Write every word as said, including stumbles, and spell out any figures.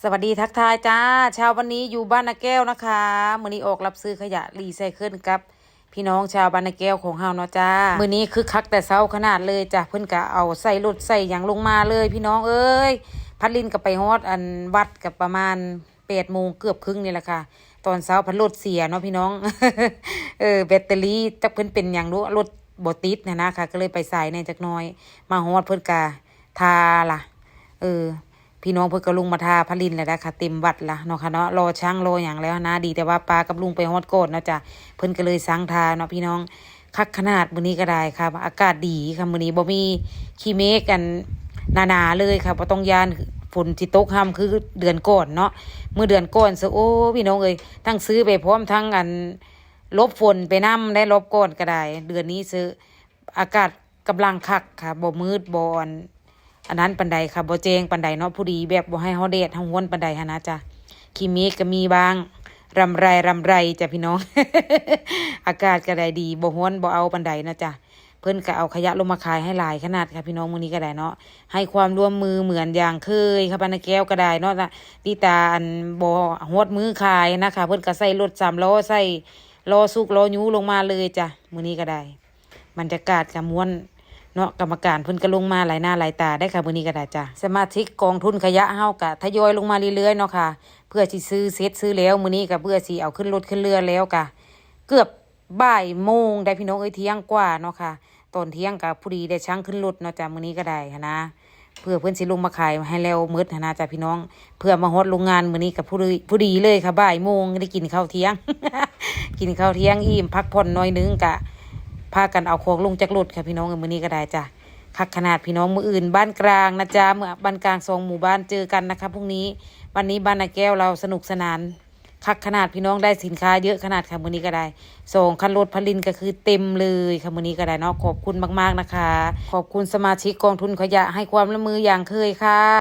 สวัสดีทักทายจ้า เช้าวันนี้อยู่บ้านนาแก้วนะคะ มื้อนี้ออกรับซื้อขยะรีไซเคิลกับพี่น้องชาวบ้านนาแก้วของเฮาเนาะจ้า มื้อนี้คึกคักแต่เช้าขนาดเลยจ้ะ เพิ่นก็เอาใส่รถใส่หยังลงมาเลยพี่น้องเอ้ย พัดลินก็ไปฮอดอันวัดก็ประมาณแปดโมงเกือบครึ่งนี่แหละค่ะ ตอนเช้าพัดรถเสียเนาะพี่น้อง เออ แบตเตอรี่จักเพิ่นเป็นหยังรู้ รถบ่ติดนะนะคะ ก็เลยไปสายแหน่จักหน่อย มาฮอดเพิ่นก็ทาล่ะ เออ พี่น้องเพิ่นก็ลงมาทาพัดลินแล้วนะคะ เต็มวัดละเนาะค่ะเนาะ รอช่างรอหยังแล้วนะ ดีแต่ว่าป้ากับลุงไปฮอดก่อนเนาะจ้ะ เพิ่นก็เลยซังทาเนาะพี่น้อง คักขนาดมื้อนี้ก็ได้ค่ะ อากาศดีค่ะ มื้อนี้บ่มีขี้เมฆอันหนาๆเลยค่ะ บ่ต้องย้านฝนสิตกห่ำคือเดือนก่อนเนาะ มื้อเดือนก่อนซะ โอ้ พี่น้องเอ้ย ทั้งซื้อไปพร้อมทั้งอันหลบฝนไปนำ ได้รอบก่อนก็ได้ เดือนนี้ซะ อากาศกำลังคักค่ะ บ่มืด บ่อัน อันนั้นปานใดค่ะ บ่แจ้งปานใดเนาะ พอดีแบบบ่ให้เฮาแดดเฮาร้อนปานใดหั้นนะจ้ะ ขี้เมฆก็มีบ้าง รำไรรำไรจ้ะพี่น้อง อากาศก็ได้ดี บ่ร้อนบ่เอาปานใดเนาะจ้ะ เพิ่นก็เอาขยะลงมาขายให้หลายขนาดค่ะพี่น้อง มื้อนี้ก็ได้เนาะ ให้ความร่วมมือเหมือนอย่างเคยค่ะ บ้านนาแก้วก็ได้เนาะ ติตาอันบ่ฮอดมื้อขายนะคะ เพิ่นก็ใส่รถสามล้อ ใส่ล้อซุกล้อยู้ลงมาเลยจ้ะ มื้อนี้ก็ได้ บรรยากาศก็ม่วนเนาะ กรรมการเพิ่นก็ลงมาหลายหน้าหลายตาได้ค่ะ มื้อนี้ก็ได้จ้ะ สมาชิกกองทุนขยะเฮาก็ทยอยลงมาเรื่อยๆเนาะค่ะ เพื่อสิซื้อเสร็จซื้อแล้ว มื้อนี้ก็เพื่อสิเอาขึ้นรถขึ้นเรือแล้วก็เกือบบ่ายโมงได้พี่น้องเอ้ย เที่ยงกว่าเนาะค่ะ ตอนเที่ยงก็พอดีได้ช่างขึ้นรถเนาะจ้ะ มื้อนี้ก็ได้หั้นนะ เพื่อเพิ่นสิลงมาขายให้แล้วหมดหั้นนะจ้ะพี่น้อง เพื่อมาฮอดโรงงานมื้อนี้ก็พอดี พอดีเลยค่ะ บ่ายโมงได้กินข้าวเที่ยง กินข้าวเที่ยงอิ่มพักผ่อนหน่อยนึงก็พากันเอาของลงจากรถค่ะพี่น้อง มื้อนี้ก็ได้จ้ะ คักขนาดพี่น้อง มื้ออื่นบ้านกลางนะจ๊ะ เมื่อบ้านกลางสองหมู่บ้านเจอกันนะคะพรุ่งนี้ วันนี้บ้านนาแก้วเราสนุกสนาน คักขนาดพี่น้อง ได้สินค้าเยอะขนาดค่ะ มื้อนี้ก็ได้ สองคันรถพัดลินก็คือเต็มเลยค่ะ มื้อนี้ก็ได้เนาะ ขอบคุณมากๆนะคะ ขอบคุณสมาชิกกองทุนขยะให้ความร่วมมืออย่างเคยค่ะ